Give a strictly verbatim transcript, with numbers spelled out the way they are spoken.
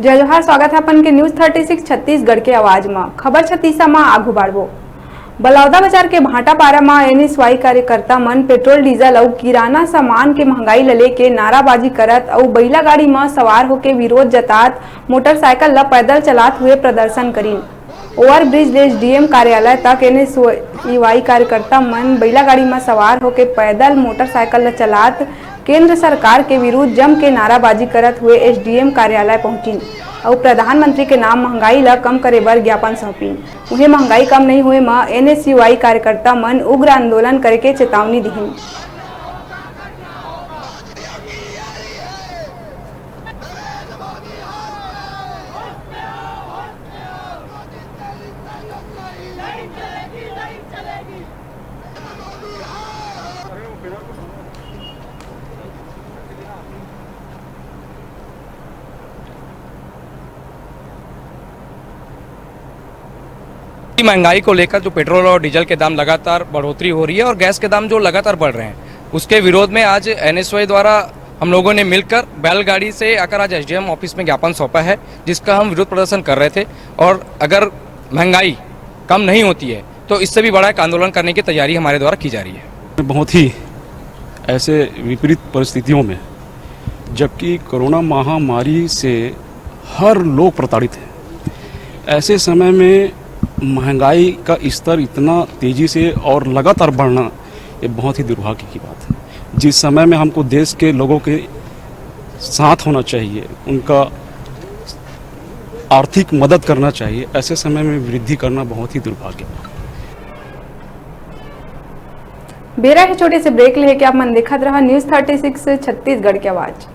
जय जोहार, स्वागत है अपन के News thirty six छत्तीसगढ़ के आवाज म। खबर छत्तीसा म आगू बढ़बो। बलौदा बाजार के भाटापारा म N S Y कार्यकर्ता मन पेट्रोल, डीजल अउ किराना सामान के महंगाई ल लेके नाराबाजी करत अउ बइला गाड़ी म सवार होके विरोध जतात मोटरसाइकिल ल पैदल चलात हुए प्रदर्शन करिन। ओवरब्रिज ले S D M कार्यालय तक N S Y कार्यकर्ता मन बइला गाड़ी म सवार होके पैदल मोटरसाइकिल ल चलात केंद्र सरकार के विरुद्ध जम के नाराबाजी करत हुए S D M कार्यालय पहुंचिन अउ प्रधानमंत्री के नाम महंगाई ल कम करे बर ज्ञापन सौंपिन। उहें, महंगाई कम नहीं होए म N S Y कार्यकर्ता मन उग्र आंदोलन करे के चेतावनी दिहिन। महंगाई को लेकर जो पेट्रोल और डीजल के दाम लगातार बढ़ोतरी हो रही है और गैस के दाम जो लगातार बढ़ रहे हैं, उसके विरोध में आज N S Y द्वारा हम लोगों ने मिलकर बैलगाड़ी से आकर आज S D M ऑफिस में ज्ञापन सौंपा है, जिसका हम विरोध प्रदर्शन कर रहे थे। और अगर महंगाई कम नहीं होती है, तो इससे भी बड़ा एक आंदोलन करने की तैयारी हमारे द्वारा की जा रही है। बहुत ही ऐसे विपरीत परिस्थितियों में, जबकि कोरोना महामारी से हर लोग प्रताड़ित है, ऐसे समय में महंगाई का स्तर इतना तेजी से और लगातार बढ़ना, ये बहुत ही दुर्भाग्य की बात है। जिस समय में हमको देश के लोगों के साथ होना चाहिए, उनका आर्थिक मदद करना चाहिए, ऐसे समय में वृद्धि करना बहुत ही दुर्भाग्य है। बेरा है छोटे से ब्रेक लेके, आप मन देखत रहा News thirty six छत्तीसगढ़ के आवाज।